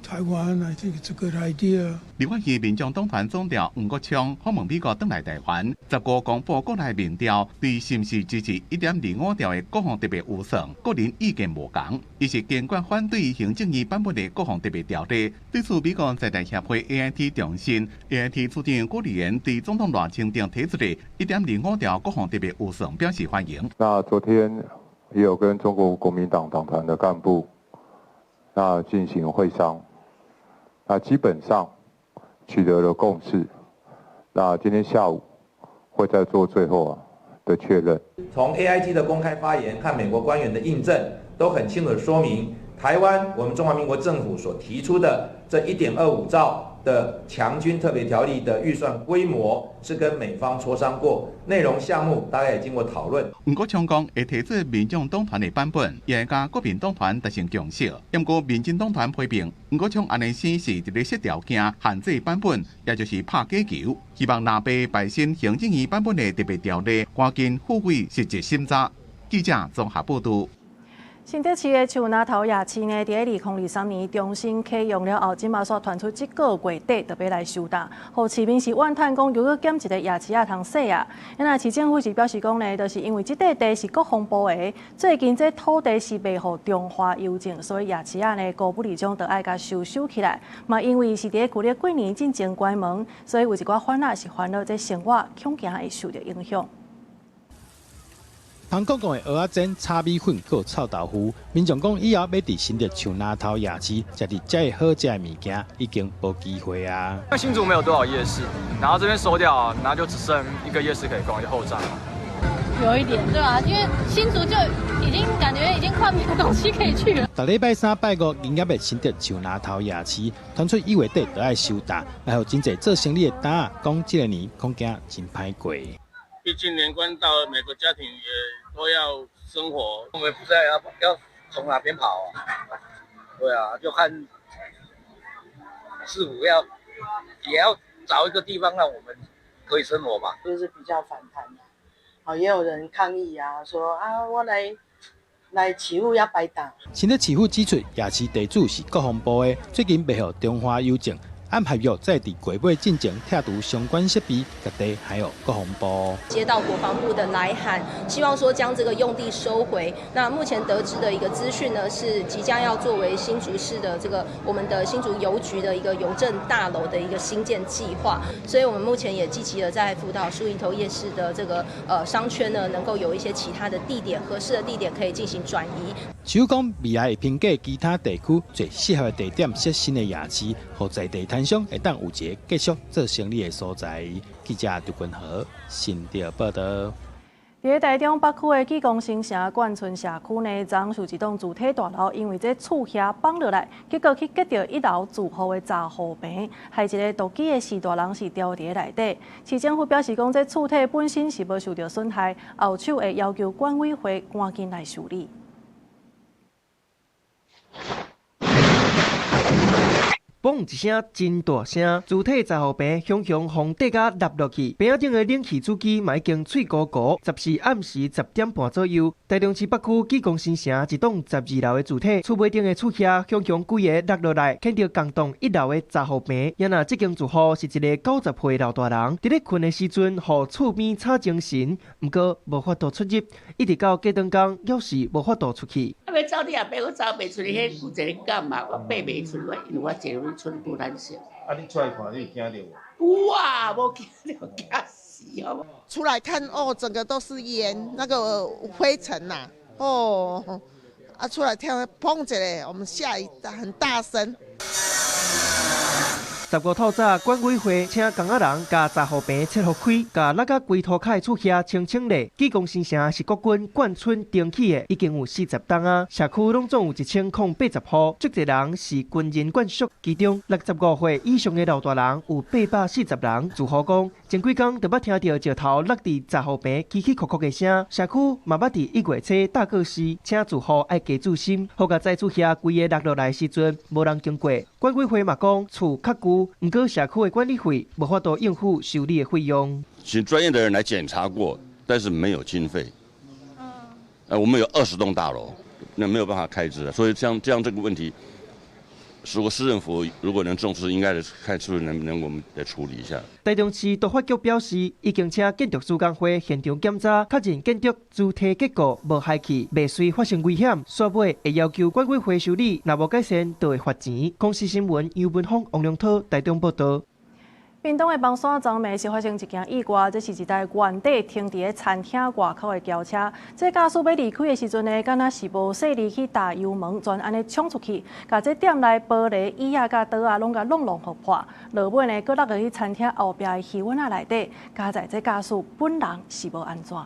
Taiwan. I think it's a good idea. 立法院民眾黨團總召黃國昌訪問美國轉來台灣，15公布國內民調，對是毋是支持1.25兆的國防特別預算，個人意見無仝。伊是堅決反對行政院版本的國防特別條例。對此，美國在台協會 AIT 重申，AIT 處長郭立言對總統賴清德提出的1.25兆國防特別預算表示歡迎。那昨天也有跟中國國民黨黨團的幹部那進行會商，那基本上取得了共識，那今天下午會再做最後的確認。從 AIT 的公開發言和美國官員的印證，都很清楚地說明，台灣我們中華民國政府所提出的這1.25兆的強軍特別條例的預算規模是跟美方磋商過，內容項目大概也經過討論。黃國昌講會提出民眾黨團的版本，也會佮國民黨團達成共識。毋過民進黨團批評黃國昌按呢生是佇咧設條件限制版本，也就是拍假球。希望藍白敗新行政院版本的特別條例，趕緊付委實質審查。記者綜合報導。新竹市的樹林頭夜市呢，佇2023年重新啟用了後，這馬煞傳出這個月底就欲來收擔，予市民是怨嘆講，又閣減一个夜市仔通踅啊！那市政府是表示講呢，就是因為這塊地是國防部的，最近這土地是賣予中華郵政，所以夜市仔呢，高不離將就愛共收收起來。嘛，因為是佇咧舊曆過年進前關門，所以有一寡販仔是煩惱這生活恐驚會受著影響。韓國講的蚵仔煎、炒米粉、閣臭豆腐，民眾講以後欲佇新竹樹林頭夜市食著遮好食的物件，已經無機會啊。那新竹沒有多少夜市，然後這邊收掉，然後就只剩一個夜市可以逛，就後站。有一點對啊，因為新竹就已經感覺已經快沒有東西可以去了。逐禮拜三、拜五營業的新竹樹林頭夜市，傳出一月底就愛收擔，來予真濟做生意的擔仔講，這个年恐驚真歹過。畢竟年關到了，每個家庭也都要生活，我們不知道要從哪邊跑啊？對啊，就看市府也要找一個地方讓我們可以生活吧。就是比較反彈，好，也有人抗議啊，說啊，我來市府遐擺檔。新竹市府指出，夜市地主是國防部的，最近賣予中華郵政。按合約再佇月尾進前拆除相關設備，共地還予國防部。接到國防部的來函，希望說將這個用地收回。那目前得知的一個資訊呢，是即將要作為新竹市的這個我們的新竹郵局的一個郵政大樓的一個興建計劃。所以我們目前也積極的在輔導樹林頭夜市的這個商圈呢，能夠有一些其他的地點合適的地點可以進行轉移。市府講未來會評價其他地區最適合的地點設新的夜市，予在地攤灣商會當有一个繼續做生意的所在。記者杜君和新竹報道。佇咧台中北區的紀光新城冠春社區呢，昨昏有一棟住宅大樓，因為這厝瓦崩落來，結果去擊著一樓住戶的雜戶棚，害一个獨居的序大人是牢佇咧內底。市政府表示講，這厝體本身是無受著損害，後手會要求管委會趕緊來修理。嘣一聲，真大聲！主體雜貨棚雄雄予地甲落落去，棚仔頂的冷氣主機嘛已經脆糊糊。14暗時10點半左右，台中市北區紀光新城一棟12樓的主體，厝尾頂的厝瓦雄雄規个落落來，牽著共棟一樓的雜貨棚。也若這間住戶是一个90歲老大人，佇咧睏的時陣，予厝邊吵精神，毋過無法度出入，一直到隔頓工，猶是無法度出去。啊，欲走你也爬，我走袂出去，彼有一个感嘛，我爬袂出來，因為我坐輪寸步難行。啊，你出來看，你有驚著無？有啊，無驚著驚死好無？出來看哦，整個都是煙，那個灰塵吶，哦，啊，出來聽砰一下，我們嚇一大很大聲。15透早，管委會請工仔人共雜貨棚切予開，共落甲規塗跤的厝瓦清清咧。紀光新城是國軍冠春重起的，已經有40棟啊。社區攏總有1080戶，足濟人是軍人眷屬，其中65歲以上的老大人有840人。住戶講，前幾工就捌聽著石頭落佇雜貨棚起起叩叩的聲，社區嘛捌佇1月初搭告示，請住戶愛加注心。好佳哉厝瓦規个落落來時陣，無人經過。管委會嘛講，厝較舊。毋過社區的管理費無法度應付修理的費用。請專業的人來檢查過，但是沒有經費。我們有20棟大樓，那沒有辦法開支，所以像這樣這個問題，如果市政府如果能重視，應該看是不是能不能我們來處理一下。台中市都發局表示，已經請建築師工會現場檢查，確認建築主體結構無害去，未遂發生危險，煞尾會要求管委會修理，若無改善，就會罰錢。公視新聞杨文峰、王良涛台中報道。屏東的枋山昨暝是發生一件意外，這是一台原底停佇咧餐廳外口的轎車，這駕駛欲離開的時陣呢，敢若是無細膩去踏油門，全按呢衝出去，共這店內玻璃、椅仔佮桌仔攏共挏挏予破。落尾呢，閣落入去餐廳後壁的魚塭仔內底，佳哉這駕駛本人是無按怎。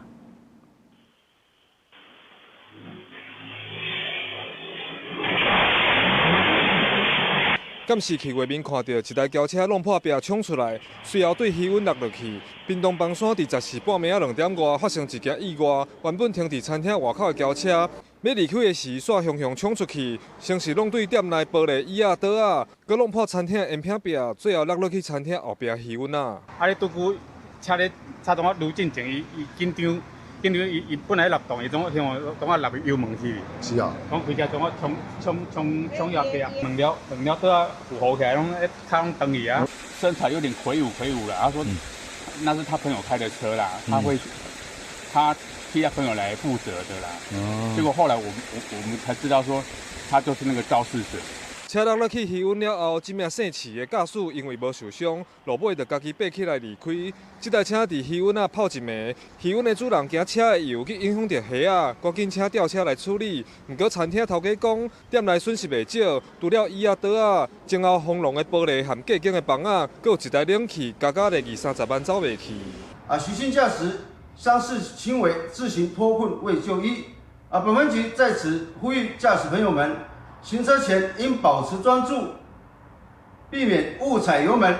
監視器畫面看到一台轎車弄破壁衝出來，隨後對魚塭落落去。屏東枋山佇14半暝仔2點外發生一件意外，原本停佇餐廳外口的轎車，欲離開的時，煞雄雄衝出去，先是弄對店內玻璃椅仔、桌仔，閣弄破餐廳的煙片壁，最後落落去餐廳後壁魚塭仔。啊！你拄久車咧，車當我愈進前，伊伊緊張。緊張，伊伊本來落動，伊總我聽講，總我落油門去。是啊。講開車總我衝衝衝衝入去啊，兩條兩條桌仔符合起來，攏咧跤攏斷去啊。身材有點魁梧魁梧啦，他說那是他朋友開的車啦，他會他替他朋友來負責的啦。哦。結果後來我我們才知道說，他就是那個肇事者。車落落去魚塭了後，這名姓徐的駕駛因為無受傷，落尾就家己爬起來離開。這台車佇魚塭仔泡一暝，魚塭的主人驚車的油去影響著蝦仔，趕緊請吊車來處理。毋過餐廳頭家講，店內損失袂少，除了椅仔、桌仔，前後風廊的玻璃和隔間的房仔，閣有一台冷氣，加加咧二三十萬走袂去。啊，徐姓駕駛傷勢輕微，自行脫困未就醫。啊，本分局在此呼籲駕駛朋友們，行車前應保持專注，避免誤踩油門。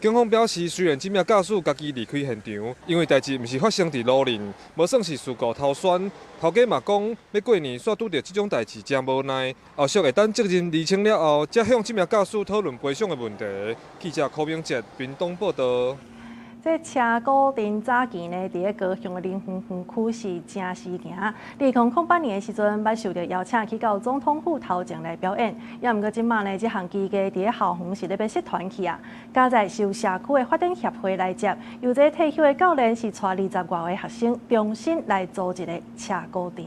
警方表示，雖然這名駕駛家己離開現場，因為代誌毋是發生佇路面，無算是事故頭宣。頭家嘛講，欲過年煞拄著這種代誌，誠無奈。後續會等責任釐清了後，才向這名駕駛討論賠償的問題。記者柯明哲屏東報道。這車鼓陣早期呢，佇咧高雄的林園園區是誠時行。2008年的時陣，捌受著邀請去到總統府頭前來表演。也毋過這馬呢，這項技藝佇咧校園是咧欲失傳去啊。佳哉是由社區的發展協會來接，由這退休的教練是帶20外個學生重新來組一个車鼓陣。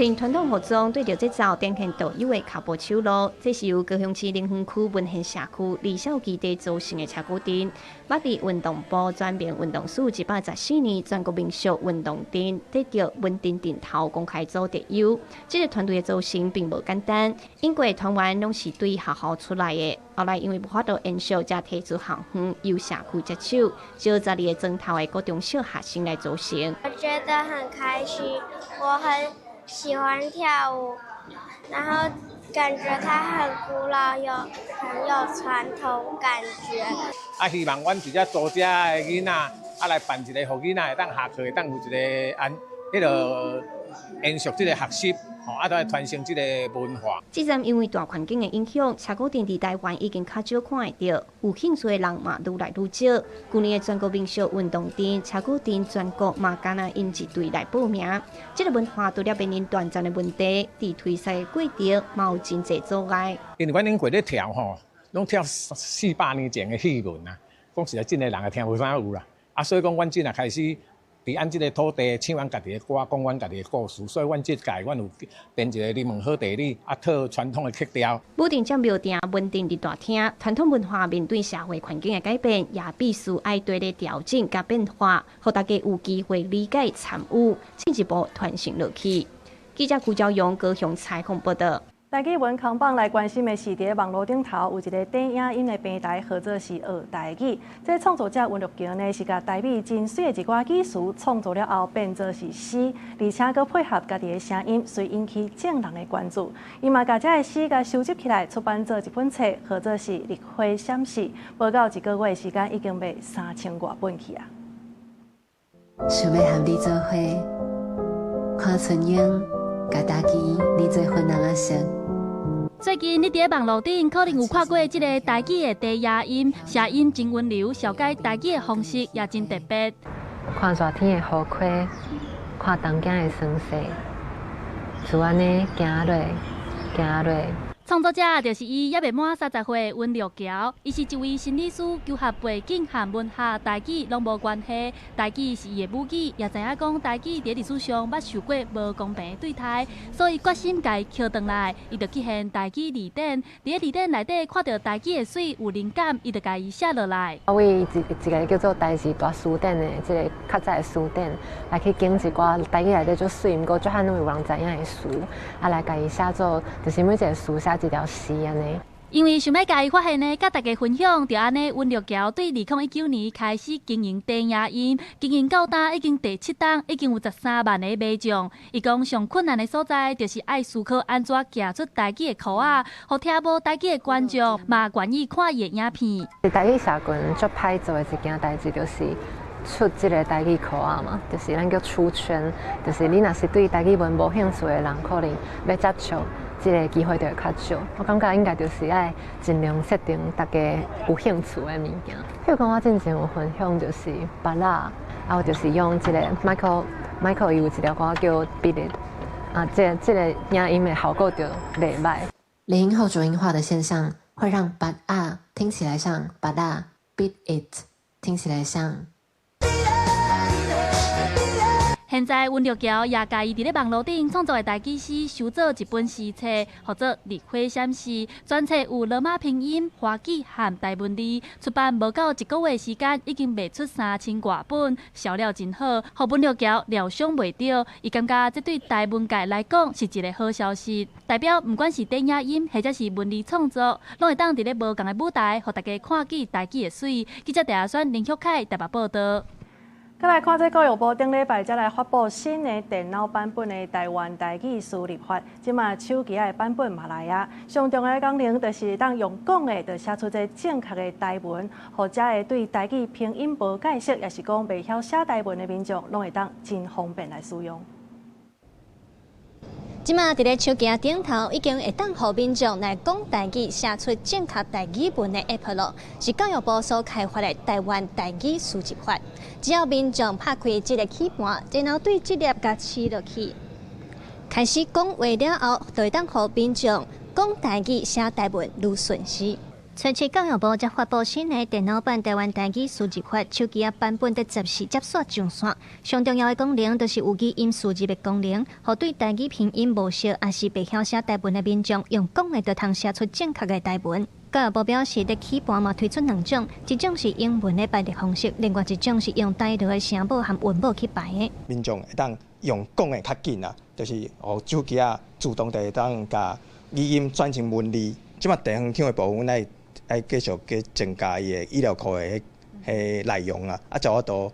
穿傳統服裝對著節奏展現獨有的跤步手路，這是由高雄市林園區文獻社區兒少基地組成的車鼓陣。捌佇運動部全民運動史114年全國民俗運動陣得著文陣陣頭公開組特優。這個團隊的組成並無簡單，因為團員攏是對學校出來的，後來因為無法度延續，才提出校方由社區接手，招12个莊頭的國中小學生來組成。我覺得很開心，我很喜歡跳舞，然後感覺它很古老，有很有傳統感覺。啊，希望阮佇遮組這的囡仔，啊來辦一個，予囡仔會當下課會當有一個按，彼個延續這個學習，吼，啊，來傳承這個文化。這陣因為大環境的影響，車鼓陣佇台灣已經較少看會著，有興趣的人嘛愈來愈少。舊年的全國民俗運動陣，車鼓陣全國嘛敢若𪜶一隊來報名。這個文化除了面臨斷層的問題，佇推廣的過程嘛有真濟阻礙。因為阮頂過咧跳吼，攏跳400年前的戲文啊，講實在，真濟人也聽無啥有啦。啊，所以講，阮這若開始。佇按這个土地唱阮家己的歌，講阮家己的故事，所以阮這屆阮有編一个你問好地理，啊，套傳統的曲調。武鎮占廟埕文鎮佇大廳，傳統文化面對社會環境的改變，也必須愛綴咧調整佮變化，予大家有機會理解參與，進一步傳承落去。記者辜昭勇高雄採訪報導。台語文扛棒來關心的是，佇網路頂頭有一个短影音的平台，號做是學台語。這創作者溫玉橋呢，是共台語真媠的一寡語詞創作了後，變做是詩，而且閣配合家己的聲音，遂引起眾人的關注。伊嘛共這个詩共收集起來，出版做一本冊，號做是《綠花閃爍》。無到一个月時間，已經賣3000外本去啊！想欲和你做伙，看春櫻，共焦枝染做粉紅仔色。最近你佇咧網路頂可能有看過這个台語的低壓音，聲音真溫柔，紹介台語的方式也真特別。看熱天的雨溪，看冬仔的霜雪，就按呢行落，行落。創作者就是伊，猶未滿30歲，溫玉橋。伊是一位心理師，求學背景和文學、台語攏無關係。台語是伊的母語，也知影講台語佇歷史上捌受過無公平的對待，所以決心共伊抾轉來。伊就去現台語字典，佇咧字典內底看著台語的媠有靈感，伊就共伊寫落來。我為一個叫做台字大辭典的這个較早的辭典來去揀一寡台語內底足媠，毋過足罕攏有人知影的詞，啊來共伊寫做，就是每一个詞寫一條詩按呢。因為想欲共伊發現呢，佮大家分享，就按呢，溫玉橋對2019年開始經營短影音，經營到今已經第七冬，已經有13萬个買眾。伊講上困難的所在，就是愛思考按怎寄出台語的箍仔，予聽無台語的觀眾嘛願意看伊的影片。台語社群足歹做的一件代誌，就是出這个台語箍仔嘛，就是咱叫出圈，就是你若是對台語文無興趣的人，可能欲接觸這个機會就會較少。我感覺應該就是愛盡量設定大家有興趣的物件。譬如講，我之前有分享就是芭樂，啊，我就是用這个 Michael Michael 伊有一條歌叫 Beat It，啊，這个影音的效果就袂䆀。連音後濁音化的現象，會讓芭樂聽起來像芭樂，Beat It 聽起來像。現在溫玉橋也共伊佇咧網路頂創作的台語詩，收做一本詩冊，號做《綠花閃爍》。全冊有羅馬拼音、華語和台文字。出版無到一个月時間，已經賣出3000外本，銷量真好，予溫玉橋料想袂著。伊感覺這對台文界來講是一个好消息，代表毋管是電影音或者是文字創作，攏會當佇咧無仝的舞台，予大家看見台語的媠。記者鄭阿選、林旭凱台北報導。閣來看這教育部頂禮拜才來發布新的電腦版本的台灣台語輸入法，這馬手機的版本嘛來啊。上重要的功能就是會當用講的，就寫出這正確的台文，予遮的對台語拼音無解釋，抑是講袂曉寫台文的民眾，攏會當真方便來使用。這馬佇咧手機頂頭已經會當予民眾來講台語，寫出正確台語文的 App 囉，是教育部所開發的台灣台語輸入法。只要民眾拍開這个鍵盤，然後對這粒共試落去，開始講話了後，就會當予民眾講台語、寫台文愈順勢。初七教育部才發布新的電腦版台灣台語輸入法手機仔版本，佇10時接煞上線。上重要的功能就是有語音輸入的功能，予對台語拼音無熟，抑是袂曉寫台文的民眾，用講的就通寫出正確的台文。教育部表示，佇起盤嘛推出兩種，一種是英文的排列方式，另外一種是用台語的聲母和韻母去排的。民眾會當用講的較緊啊，就是予手機仔自動就會當共語音轉成文字。這馬地方長的部分，愛繼續閣增加伊的語料庫的彼內容啊，啊，才有法度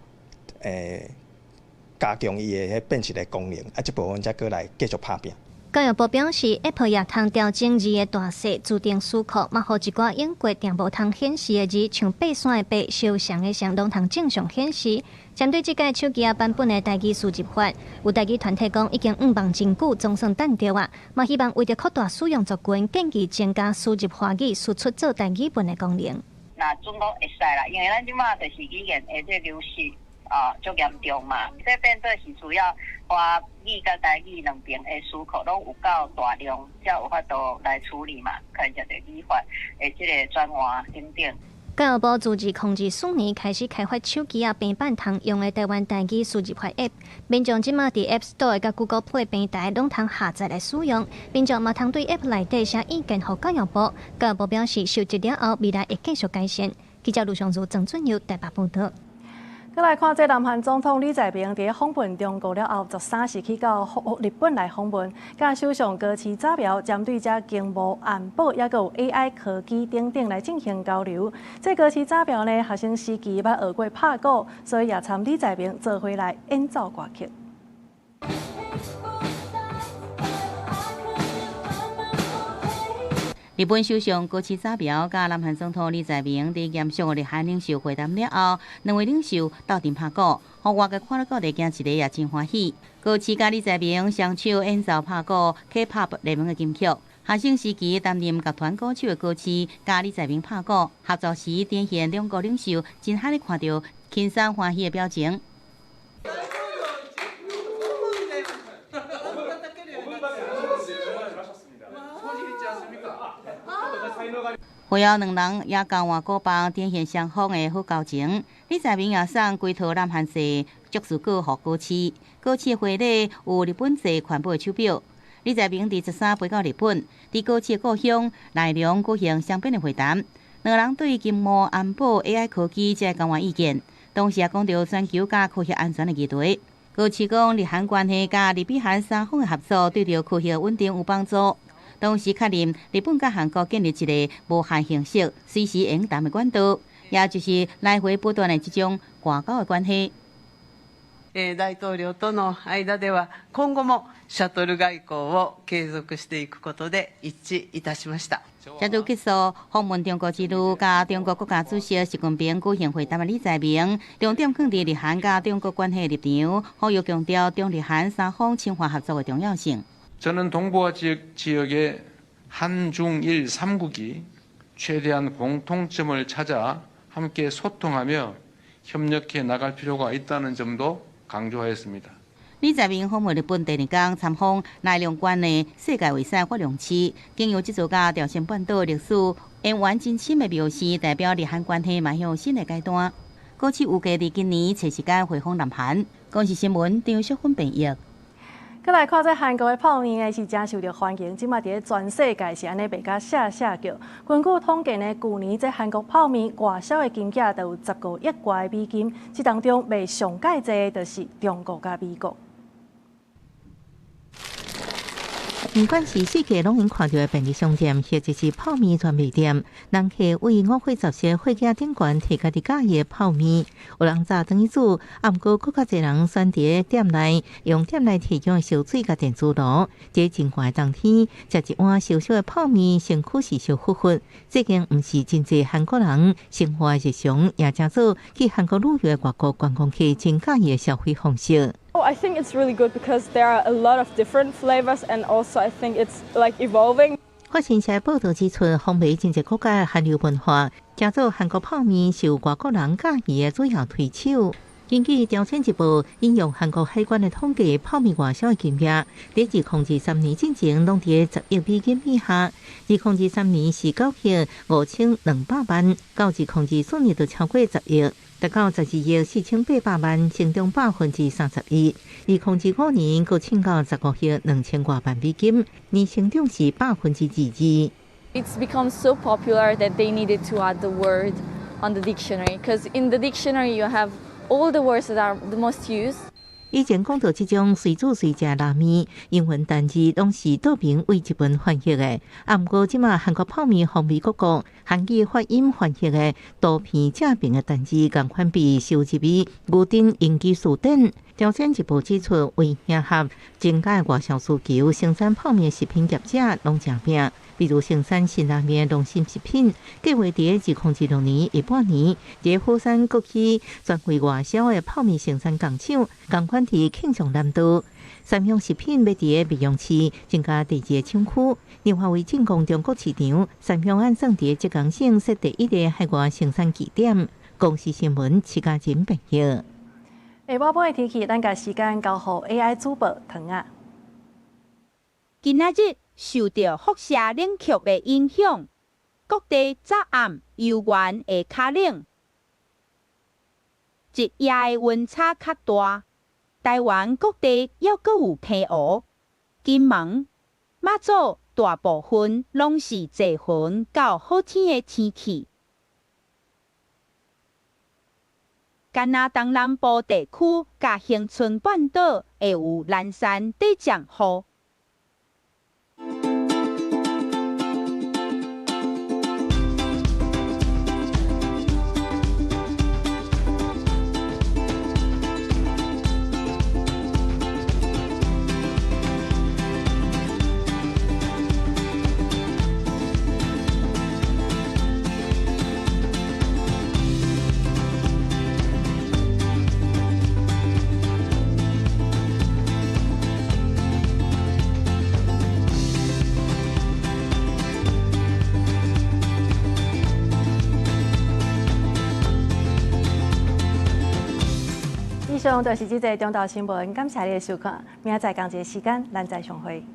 加強伊的彼辨識的功能，啊，這部分才閣來繼續拍拚。教育部表示，App 也通調整字的大細，自動輸入，嘛予一寡用過定無通顯示的字，像爬山的爬、相像的像，攏通正常顯示。針對這屆手機仔版本的台語輸入法，有台語團體講已經向望真久，總算等著啊！嘛希望為著擴大使用族群，建議增加輸入華語、輸出做台語文的功能。若準講會使啦，因為咱這馬就是語言的這流失啊，足嚴重嘛，這變做是需要華語佮台語兩邊的輸入攏有夠大量，才有法度來處理嘛，可能就語法的這個轉換等等。教育部自2024年開始開發手機仔平板通用的台灣台語輸入法 App，民眾這馬佇 App Store 佮 Google Play 平台攏通下載來使用。民眾嘛通對 App 內底寫意見予教育部，教育部表示收集了後，未來會繼續改善。記者盧尚如、曾俊佑台北報導。閣來看，這南韓總統李在明佇訪問中國了後，13時去到日本來訪問，佮首相高市早苗針對這經貿、安保，抑閣有 AI 科技等等來進行交流。這高市早苗呢，學生時期捌學過拍鼓，所以也參李在明做伙來演奏歌曲。日本首相高市早苗佮南韓總統李在明佇嚴肅的日韓領袖會談了後，兩位領袖鬥陣拍鼓，予外界看了到底驚一个也真歡喜。高市佮李在明雙手演奏拍鼓 K-pop 熱門的金曲。學生時期擔任樂團鼓手的高市佮李在明拍鼓合作時，展現兩國領袖真罕咧看著輕鬆歡喜的表情。會後，兩人也交換鼓棒，展現雙方的好交情。李在明也送幾套南韓製爵士鼓予高市，高市的回禮有日本製環保的手錶。李在明佇13飛到日本，佇高市的故鄉奈良舉行雙邊的會談。兩人對經貿、安保、AI 科技這交換意見，同時也講著全球佮科學安全的議題。高市講，日韓關係佮日美韓三方的合作，對著科學穩定有幫助。同時確認日本佮韓國建立一个無限形式、隨時會用談的管道，也就是來回不斷的這種外交的關係。大統領との間では今後もシャトル外交を継続していくことで一致いたしました。這拄結束訪問中國之旅，佮中國國家主席習近平舉行會談的李在明，重點放佇日韓佮中國關係立場，呼籲強調中日韓三方深化合作的重要性。 저는 동북아 지역의 한중일 3국이 최대한 공통점을 찾아 함께 소통하며 협력해 나갈 필요가 있다는 점도 강조하였습니다. 李在明訪問日本第二天，參訪奈良縣的世界遺產法隆寺，經由這座佮朝鮮半島歷史淵源真深的廟寺，代表日韓關係邁向新的階段。高市預計佇今年揣時間回訪南韓。公視新聞張淑芬編譯。閣來看這韓國的泡麵呢，是誠受著歡迎，這馬佇咧全世界是按呢賣甲謝謝叫。根據統計呢，舊年這韓國泡麵外銷的金額就有15億外美金，這當中賣上蓋濟的就是中國佮美國。毋管是四界攏能看著的便利商店，或者是泡麵專賣店，人客為五花十色貨架頂懸提家己佮意的泡麵。有人早轉去煮，啊，毋過閣較濟人選佇店內，用店內提供的燒水佮電磁爐。佇真寒的冬天，食一碗燒燒的泡麵，身軀是燒乎乎。這間毋是真濟韓國人生活的日常，也成做去韓國旅遊的外國觀光客真佮意的消費方式。 Oh, I think it's really good because there are a lot of different flavors, and also I think it's like evolving. 法新社報導指出，風靡真濟國家的韓流文化，成做韓國泡麵受外國人佮意的主要推手。根據朝鮮日報引用韓國海關的統計，泡麵外銷的金額，佇2023年進前攏佇10億美金以下。2023年是9億5200萬，到2024年就超過10億，達到12億4800萬，成長31%。2025年閣衝到15億2000外萬美金，年成長是22%。 It's become so popular that they needed to add the word on the dictionary, because in the dictionary you have all the words that are the most used. 以前講到這種隨煮隨食拉麵，英文單字攏是倒爿為日文翻譯的。啊，毋過這馬韓國泡麵風靡各國，韓語發音翻譯的圖片正爿的單字，仝款被收入於牛津英語辭典。朝鮮日報指出，為迎合增加外銷需求，生產泡麵食品業者攏誠拚。比如生產辛拉麵農心食品，計劃佇2026年下半年，佇釜山國區專為外銷的泡麵生產工廠，仝款佇慶尚南道。三陽食品欲佇美容市增加第二個廠區，另外為進攻中國市場，三陽按算佇浙江省設第一个海外生產據點。公視新聞徐嘉仁編譯。下晝的天氣，咱共時間交予 AI 主播唐仔。今仔日受著輻射冷卻的影響，各地早暗猶原會較冷，日夜的溫差較大。台灣各地猶閣有棚雨、金門、馬祖大部分攏是濟雲到好天的天氣。干焦東南部地區佮恆春半島會有零星短暫雨。以上就是這節中晝新聞，感謝你的收看，明仔載仝一个時間，咱再相會。